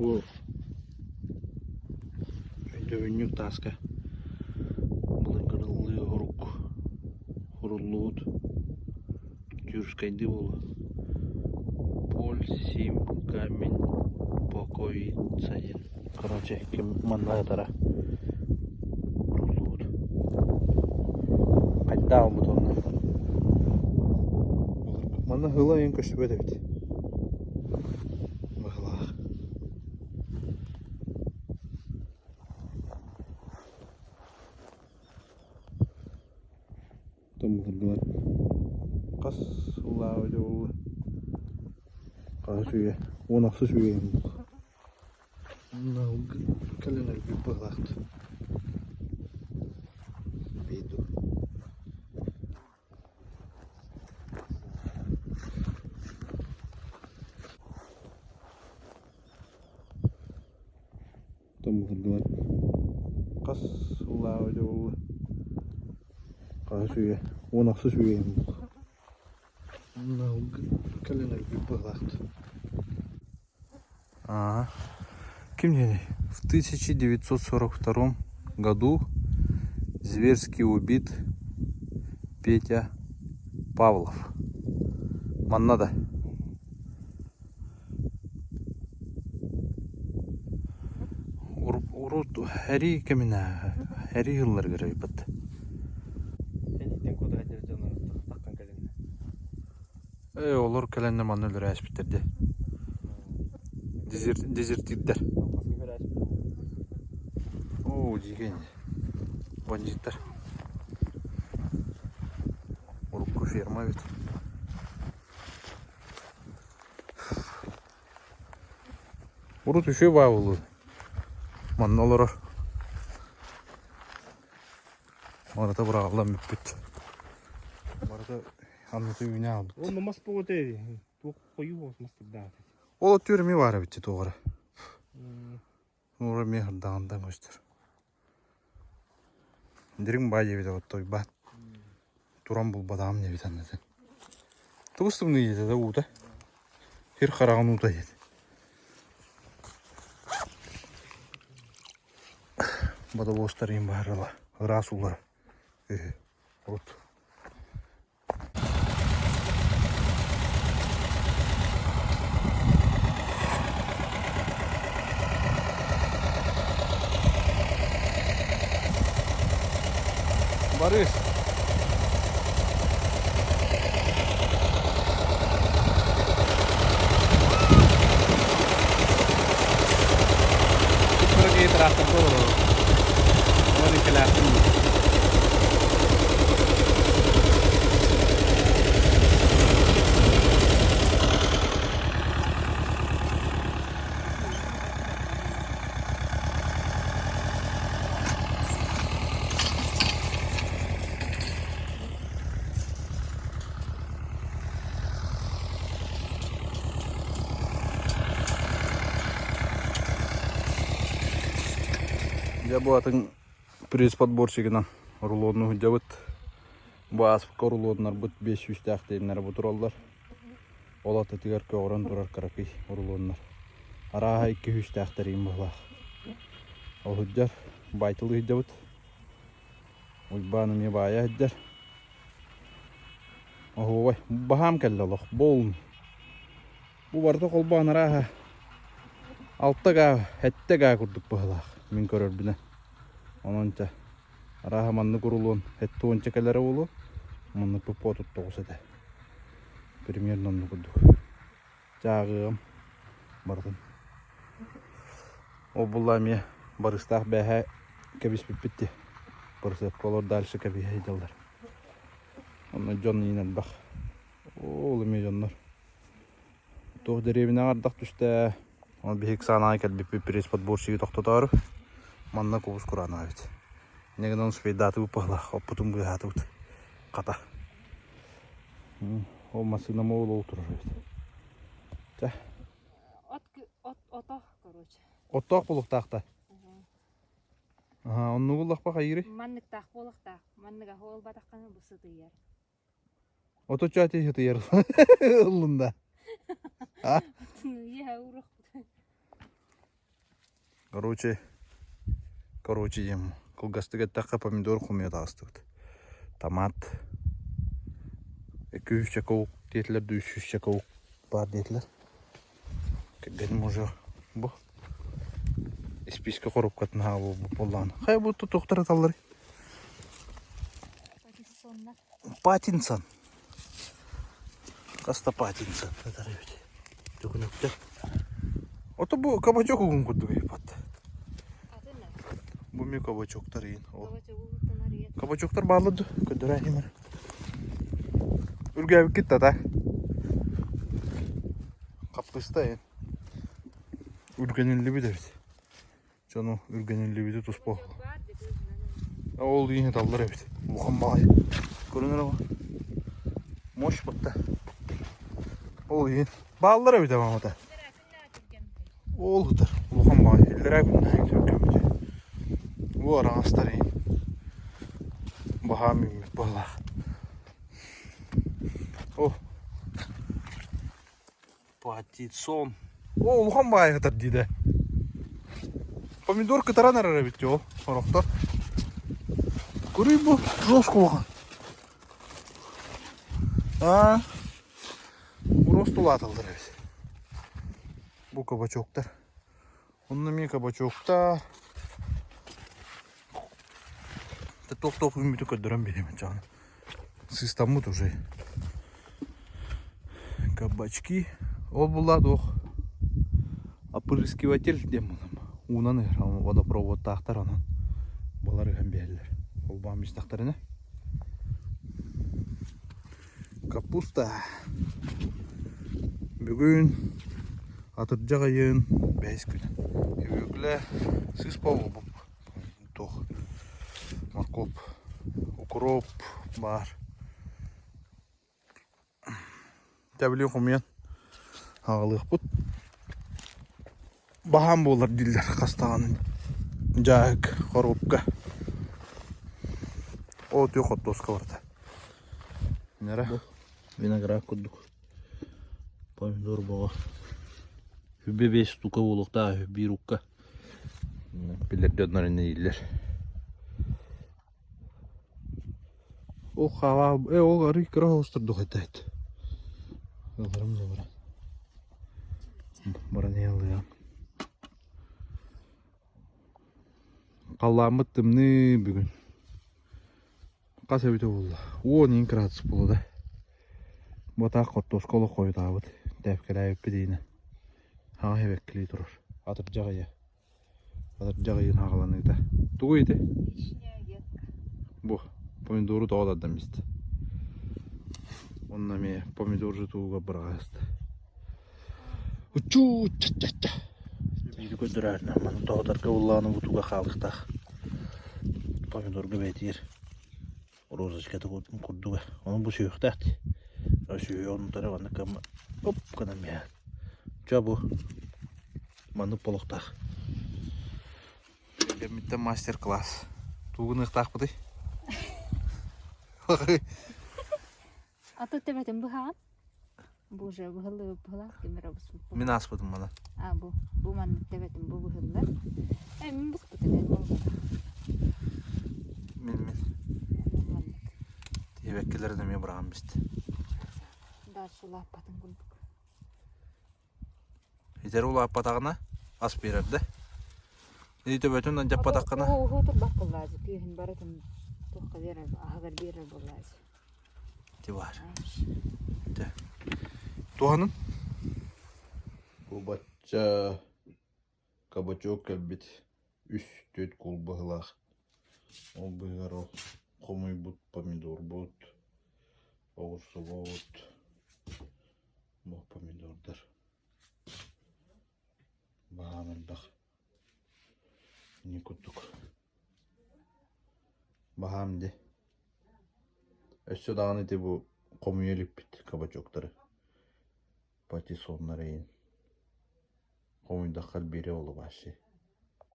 Бу өйдөбүнньүк тааска былыргылыы урук уруллубут тюркскайдыы буолуо Поль сим камень покоится диэн короче ким манна сытара уруллубут хайдах ылбыт уонна манна ыла ойон көстүбэт эбит быһылаах Томмутурдулар хас сыллааҕы дьэ буолла хаһыс үйэ уон ахсыс үйэ кэлэн өлбүт быһылаахт Томмутурдулар хас сыллааҕы дьэ буолла хаһыс үйэ уон ахсыс үйэ кэлэн өлбүт быһылаахт Ага. Ким диэний? В 1942 году зверски убит Петя Павлов. Манна да. Урут һэрии кэминэ һэрии ылларыгар ыйбыт. Сэниттэн куотар дьоннор таххан кэлиннэ. Ээ, олор кэлэннэр манна өлөрөөспүттэр дии. Дезертирдэр. Оо, дьиикэй бандьыыттар. Урукку ферма эбит. Урут үчүгэй баа буолуо. Манна олорор. Барыта быраҕыллан бүппүт. Барыта Анныты үүнэ хаалбыт. Онно мас буолуо этэ туох хойуу мас турдаах этэ. Ол өттүгэр эмиэ баар эбит туох эрэ. Уура эмиэ хардаҕынтан көстөр. Дириҥ баай диэбит оттойбат. Туран булбатаҕым диэбит аннытын. Тугус тымныы диэтэ да уута. Сир хараҕын уута диэтэ. Бодобуостар иин баарыла ыраас уулара үһү урут. Барыс. Кыра тракторга олорор. Уон иккилээхпин Дьэ бу атын пресс-подборщигынан рулонну сылдьабыт. Бу ааспыкка рулоннарбыт 500 тээх бу тураллар. Ол атытыгар көҕөрөн турар кыракый рулоннар. Арааһа 200 тээхтэриин быһылаах. Ол сылдьар, байтылыы сылдьабыт. Уйбаан эмиэ баайа сылдьар. Оһуобай, баһаам кэллэ олох, буолун. Бу барыта холбоон арааһа алта гаа, сэттэ гаа курдук быһыылаах мин көрөрбүнэн. Онон чэ, арааһа маннык урулуон сэттэ уонча кэлэрэ буолуо, маннык пуппуо туттоҕус этэ. Примерно оннук курдук. Чааҕыам барытын. Ол булла эмиэ барыстаах бээһэ кэбиспиппит дии. Бырысыапка олор дальше кэбиһэ сылдьаллар. Онно дьон иин элбэх. Ол эмиэ дьоннор. Туох дэриэбинэҕэ ардах түстэ. Ол биһиги саанааҕа кэлбиппит пресс-подборщигы тохтотоору. Манна кубус кураанах эбит. Инньэ гынан успейдаатыбыт быһыылаах, оппутун быыһаатыбыт. Хата. Ол массыынам ол ол турар эбит. Чэ. От, от, ото, короче. Оттоох буолуохтаах да? Аха, оннугу ыллахпа хайыырый? Манныктаах буолуохтаах. Манныга буолбатаххына бу сытыйар. Отучча ати сытыйар ыллын да. Ийэ урух. Короче, короче диэн кылгастык эттэххэ помидор хомуйа таҕыстыбыт. Томат 200 ук диэтилэр да 300 ук баар диэтилэр. Кэргэним уже бу испиискэ коробкатын хаалбыт буоллаҕына. Хайа бу туохтар аталларый? Паттинсон. Хаста Паттинсон этэр эбит. Төкүнүктэр. Ото бу кабачок угун курдук эбит. Бу ми кабачоктар иин. Кабачоктар бааллар ду көрдөрөөһүмэр. Үргээбиккит да Хаппыста иин. Үргэниллибит эбит. Дьону үргэниллибити туспа ол иһин таллар эбит. Улахан баҕайы. Көрүнэр ама. Мощь батта. Ол иһин. Бааллар эбит амамата. Ол ытар. Улахан баҕайы. Иллэрээ күннээх түргэммит. Бу араҥастар иһин. Баһаам үүммүт быһалаах. О. Патиссон. О, улахан баайы кытар диде. Помидор кытаран эрэр эбит дии ол, сорохтор. Көрүй бу, жестко улахан. А, просто улааталлар эбит. Бу кабачоктар. Онно эмиэ кабачоктар. Туох-туох үүммүтү көрдөрөн биэриэм аччаҕына. Сыыстаммыт уже. Кабачки. Ол булла туох опрыскиватель диэн булам. Уунан ыһар водопроводтаахтар онон балар ыһан биэрэллэр. Холбоон истэхтэринэ. Капуста. Бүгүн атырдьах ыйын бэһис күнэ. Үгүлэ сыыс буолбут. Туох моркуоп, укроп баар. Тэбили хомуйан аҕалыахпыт. Баһаам буолар дииллэр хас даҕаны дьааһык, хоруопка. Оо түөх хортуоска барда. Нера виноград курдук помидор боҕо. Хүбэ бес штука буолуохтаах биир укка. Билэр дьоннор иннилэр. Ол хаалаа э ол арый кыра оҕустурдук этээт. Ыларым да баран. Баран иһэллиэм. Халлааммыт тымныы бүгүн. Хас эбитэ буолла? 10 градус буолла да. Батаах хортуоска олох хойутаабыт. Тээпкэлээбиппит иинэ. Хаҥа хэбэккилии турар. Атырдьах ыйа. Атырдьах ыйын хаҕаланыыта. Тугуй ити? Бу помидору тоҕо тардан истэ. Онно эмиэ помидор тууга быраҕаста. Учуу ча-ча-ча. Биири көрдөрөөрүнэ маны тоҕотарга буллаҕына бу туга хаалыахтаах. Помидорга бэйэтигэр розочката курдуга. Ону бу сүһүөхтээх дии. Сүһүөх оннутара маннык гымма оп гынан биһээн. Чэ бу маннык болохтаах. Кэммиттэн мастер-класс. Тугу гыныахтаахпытый? А то төбөтүн быһаҕын. Бу уже быһыллыбыт быһылаах ким эрэ быспыт. Мин ааспытым мана. А бу бу маннык төбөтүн бу быһыллар. Э мин быспытым эн буолбатах. Мин мин. Маннык. Тиэбэккилэрин эмиэ быраҕан бист. Дальше улааппатын курдук. Итэр улааппатаҕына ас биэрэр да. Ити төбөтүн андьаппатаххына Уһуу турбах буоллаачы күүһүн барытын туохха биэрэр аһыгар биэрэр буоллаачы. Ити баар. Дьэ. Туһанын? Бу бачча кабачок кэлбит үс түөрт куул быһыылаах. Ол быыһыгар ол хомуйбут помидорбут, оҕурсубут, бу помидордар баһаам элбэх. Ини курдук. Баһаам дии. Өссө даҕаны ити бу хомуйа иликпит кабачоктары. Патиссоннар эйин. Хомуйдахха биирэ ол вообще.